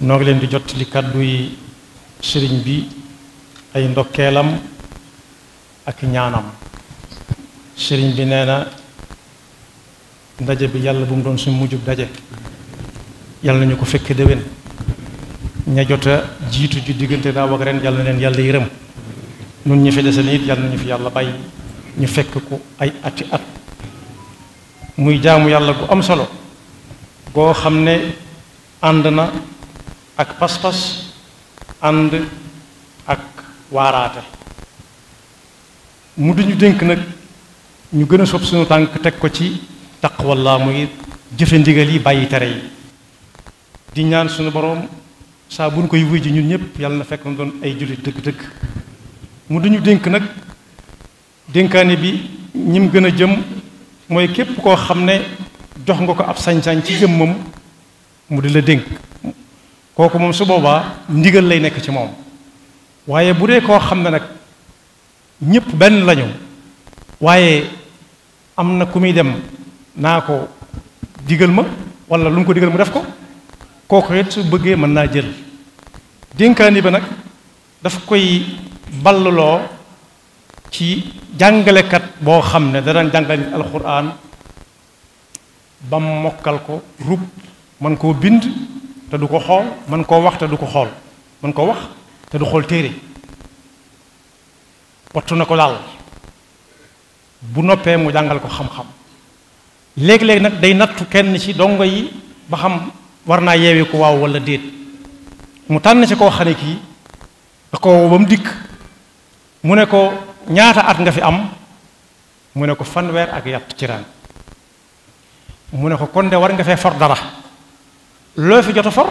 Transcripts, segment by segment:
noo ngi leen di jot li kàdduy sëriñ bi ay ndokkeelam ak ñaanam. sëriñ bi nee na ndaje bi yàlla bu mu doon suñu mujjub daje, yàlla nañu ko fekke déwén. ña jot a jiitu ju diggante daaw ak ren yàlla na leen yàlla yërëm. nun ñi fi dese nit yàlla nañu fi yàlla bàyyi ñu fekk ko ay ati at. muy jaamu yàlla gu am solo goo xam ne ànd na ak pas-pas, ànd ak waaraate. mu duñu dénk nag ñu gën a sob suñu tànk teg ko ci taqwallah, muy jëfe ndigal yi bàyyi tere yi. di ñaan suñu boroom saa bu ñu koy wuy ji ñun ñëpp yàlla na fekk na doon ay jullit dëgg-dëgg. mu duñu dénk nag dénkaane bi ñim gën a jëm mooy képp koo xam ne jox nga ko ab sañ-sañ ci jëmmam mu di la dénk, kooku moom su boobaa ndigal lay nekk ci moom. waaye bu dee koo xam ne nag ñëpp benn lañu, waaye am na ku muy dem naa ko digal ma wala lu mu ko digal mu def ko, kooku it su bëggee mën naa jël dénkaani ba nag daf koy balluloo ci jàngalekat boo xam ne danañ jàngal nit alxuraan ba mokkal ko rub man koo bind te du ko xool, man koo wax te du ko xool, man koo wax te du xool téere, wattu na ko daal. bu noppee mu jàngal ko xam-xam. léegi-léegi nag day nattu kenn ci dongo yi ba xam war naa yeewi ko waaw wala déet. mu tànn ci koo xam ne kii da ko ba mu dikk mu ne ko ñaata at nga fi am, mu ne ko fanweer ak yatt ci ren. mu ne ko kon de war nga fee for dara, loo fi jot a for,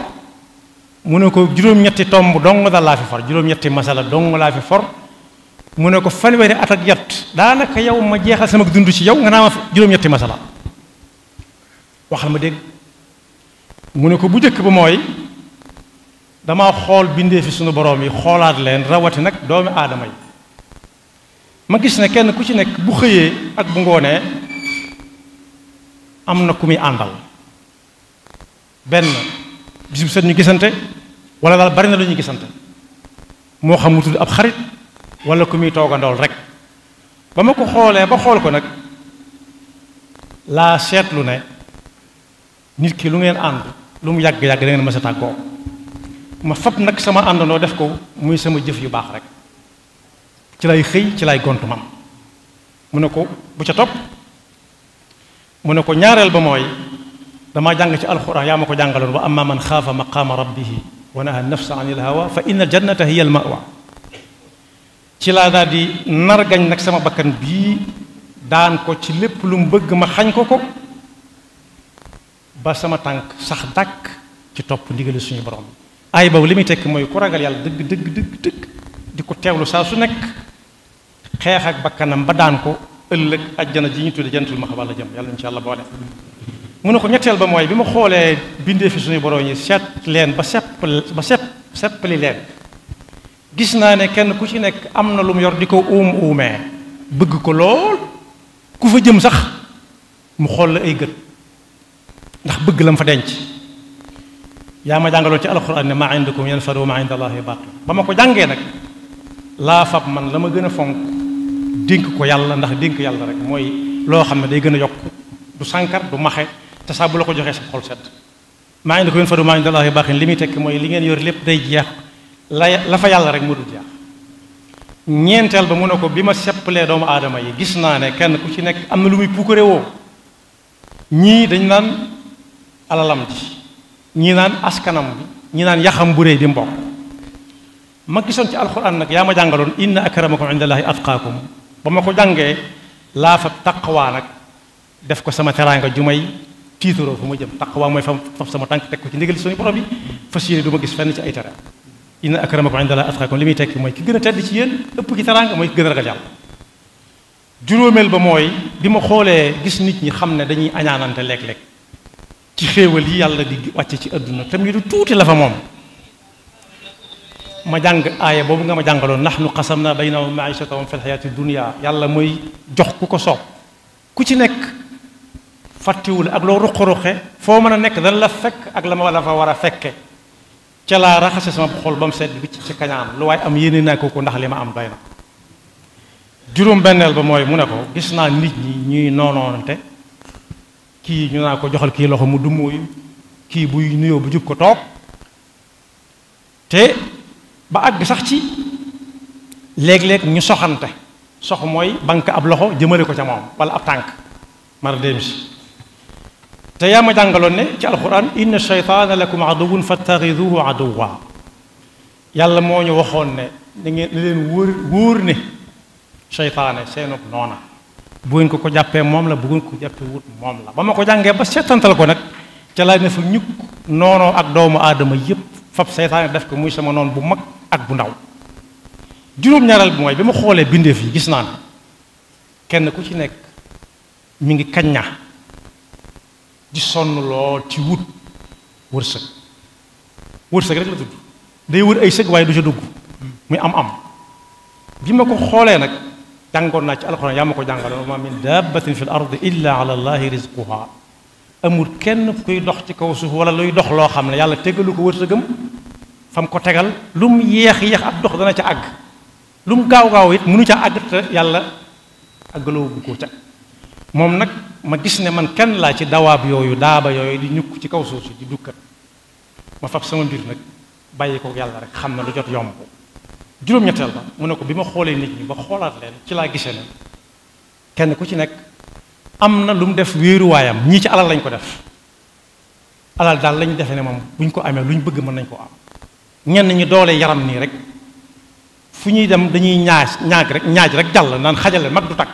mu ne ko juróom-ñetti tomb dong da laa fi for, juróom-ñetti masala dong laa fi for. mu ne ko fanweeri at ak yatt daanaka yow ma jeexal sama dund ci yow nga naa ma juróom-ñetti masala, waxal ma dégg. mu ne ko bu njëkk ba mooy dama xool bindee fi sunu boroom yi, xoolaat leen, rawati nag doomi aadama yi. ma gis ne kenn ku ci nekk bu xëyee ak bu ngoonee am na ku muy àndal, benn bis bu set ñu gisante wala daal bari na lu ñuy gisante, moo xam mu tudd ab xarit wala ku muy toogandool rek. ba ma ko xoolee ba xool ko nag laa seetlu ne nit ki lu ngeen ànd lu mu yàgg-yàgg da ngeen mës a tàggoo. ma fab nag sama àndandoo def ko muy sama jëf yu baax rek, ci lay xëy ci lay gontu man. mu ne ko bu ca topp, mu ne ko ñaareel ba mooy damaa jàng ci alxuraan yaa ma ko jàngaloon, wa amma man xaafa maqaama rabbihi wa naha nafsa anil hawa fa inna aljannata hiya almawa. ci laa daal di nargañ nag sama bakkan bii daan ko ci lépp lu mu bëgg ma xañ ko ba sama tànk sax dàkk ci topp ndigali suñu borom. ay boobu li muy tekk mooy ku ragal yàlla dëgg dëgg dëgg dëgg di ko teewlu saa su nekk xeex ak bakkanam ba daan ko, ëllëg ajjana ji ñu tudde jantul maxwa la jëm, yàlla insha allah boole. mu ne ko ñetteel ba mooy bi ma xoolee bindee fi suñu borom yi seet leen ba seppali leen, gis naa ne kenn ku ci nekk am na lu mu yor di ko uumee bëgg ko lool, ku fa jëm sax mu xool la ay gët ndax bëgg la mu fa denc. yaa ma jàngaloon ci alxuraan ne maa indakum yanfadu wa maa inda allahi baaqi. ba ma ko jàngee nag laa fab man la ma gën a fonk dénk ko yàlla, ndax dénk yàlla rek mooy loo xam ne day gën a yokk, du sànkar du maxe, te saa bu la ko joxee sa xol set. maa indakum yanfadu wa maa inda allahi baaqi li muy tekk mooy li ngeen yor lépp day jeex, la fa yàlla rek moo dul jeex. ñeenteel ba mu ne ko bi ma seppalee doomu aadama yi gis naa ne kenn ku ci nekk am na lu muy puukare woo. ñii dañ naan alalam ji, ñii naan askanam bi, ñii naan yaxam bu réy bi mbokk. ma gisoon ci alxuraan nag yaa ma jàngaloon inna akramakum indallahi atqaakum. ba ma ko jàngee laa fa taqwa nag def ko sama teraanga ju may tiitaroo fu ma jëm. taqwa mooy faf sama tànk teg ko ci ndigal suñu borom bi, fas yéene du ma gis fenn ci ay tere. inna akramakum indallahi atqaakum li muy tekki mooy ki gën a tedd ci yéen ëpp ki teraanga mooy ki gën a ragal yàlla. juróomeel ba mooy bi ma xoolee gis nit ñi xam ne dañuy añaanante léeg-léeg ci xéewal yi yàlla di wàcce ci àdduna tam yi du tuuti la fa moom. ma jàng aaya boobu nga ma jàngaloon nahnu qasamna baynahum maishatahum fi lxayaati dunia. yàlla mooy jox ku ko soob, ku ci nekk fàttewul ak loo ruqe-ruqe foo mën a nekk dana la fekk ak la ma la fa war a fekke. ca laa raxase sama xol ba mu sedd bi ci kañaan lu waaye am yéene naa ko ndax li ma am doy na. juróom benneel ba mooy mu ne ko gis naa nit ñi ñuy noonoonante kii ñu naa ko joxal kii loxo mu dummóoyu kii buy nuyoo bu jub ko toog te ba àgg sax ci léeg-léeg ñu soxante sox mooy banque ab loxo jëmale ko ca moom wala ab tànk mara dem si te yaa ma jàngaloon ne ci alquran inna shaytaana lakum aduwwun fattaxiduhu aduwwa yàlla moo ñu waxoon ne da ngeen ni leen wóor ne seytaane seenub noona bu ngeen ko jàppee moom la bu ngeen ko jàppee wut moom la ba ma ko jàngee ba seetantal ko nag ca laa ne fa ñukk noonoo ak doomu aadama yépp fab seytaane def ko muy sama noon bu mag ak bu ndaw. juróom-ñaareel bi mooy bi ma xoolee bindeef yi gis naa ne kenn ku ci nekk mi ngi kañña di sonn lool ci wut wërsëg wërsëg rek la tudd day wër ay sëg waaye du ca dugg muy am bi ma ko xoolee nag jàngoon naa ci alxuraan yaa ma ko jàngaloon wa ma min dabbatin fil ardi illa ala allahi rizquha amul kenn kuy dox ci kaw suuf wala luy dox loo xam ne yàlla tegalu ko wërsëgam fa mu ko tegal lu mu yéex ab dox dana ca àgg lu mu gaaw it mënu ca àgg te yàlla àggaloo bu ko ca moom nag ma gis ne man kenn laa ci dawaab yooyu daaba yooyu di ñukk ci kaw suuf si di dukkat ma fab sama mbir nag bàyyi ko yàlla rek xam na lu jot yomb juróom-ñetteel ba mu ne ko bi ma xoolee nit ñi ba xoolaat leen ci laa gisee ne kenn ku ci nekk am na lu mu def wéeruwaayam ñii ci alal lañ ko def alal daal lañ defee ne moom buñ ko amee lu ñu bëgg mën nañ ko am ñenn ñi doole yaram nii rek fu ñuy dem dañuy ñaaj rek jàll naan xajale mag du takk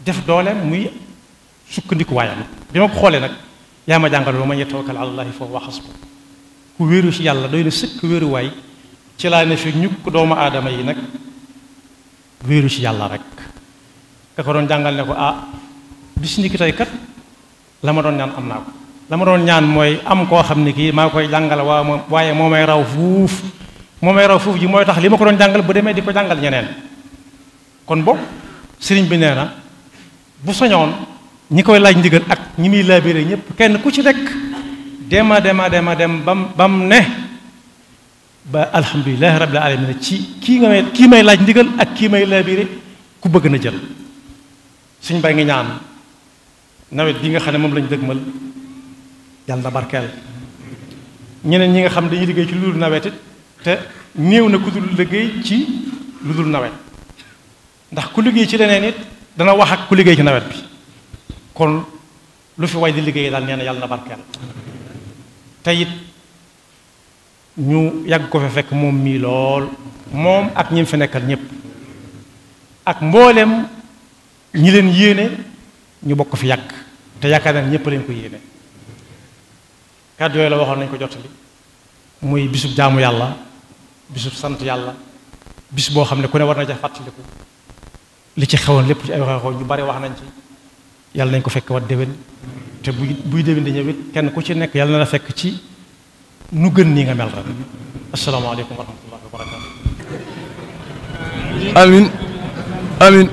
def doole muy sukkandikuwaayam bi ma ko xoolee nag yaa ma jàngal ba ma yatawakkal ala llahi fa huwa hasbuh ku wéeru ci yàlla doy na sëkk wéeruwaay ci laa ne fi ñukk doomu aadama yi nag wéeru ci yàlla rek ka ko doon jàngal ne ko bis ni ki tey kat la ma doon ñaan am naa ko la ma doon ñaan mooy am koo xam ne kii maa koy jàngal waaye moo may raw fuuf ji mooy tax li ma ko doon jàngal bu demee di ko jàngal ñeneen kon boog sëriñ bi nee na bu soñoon ñi koy laaj ndigal ak ñi muy laabiré ñëpp kenn ku ci nekk dem bam ne ba alhamdulilahi rabbil alamin ci kii may laaj ndigal ak kii may laabiré ku bëgg na jël suñ bay ngi ñaan nawet bi nga xam ne moom lañ dëgmal yàlla na barkeel ñeneen ñi nga xam dañuy liggéey ci lu dul nawet it te néew na ku dul liggéey ci lu dul nawet ndax ku liggéey ci leneen it dana wax ak ku liggéey ci nawet bi kon lu fi way di liggéey daal nee na yàlla na barkeel te it ñu yàgg ko fa fekk moom mii lool moom ak ñi fi nekkal ñëpp ak mboolem ñi leen yéene ñu bokk fi yàgg te yaakaar naa ñëpp leen ko yéene kàddu yooyu la waxoon nañ ko jottali muy bisub jaamu yàlla bisub sant yàlla bis boo xam ne ku ne war na ca fàttaliku li ci xewoon lépp ci ay waxee ñu bari wax nañ ci yàlla nañ ko fekk wat déwén te buy déwén di ñëwit kenn ku ci nekk yàlla na la fekk ci nu gën nii nga mel rek asalaamaaleykum wa rahmatullahi wa barakatu amin amin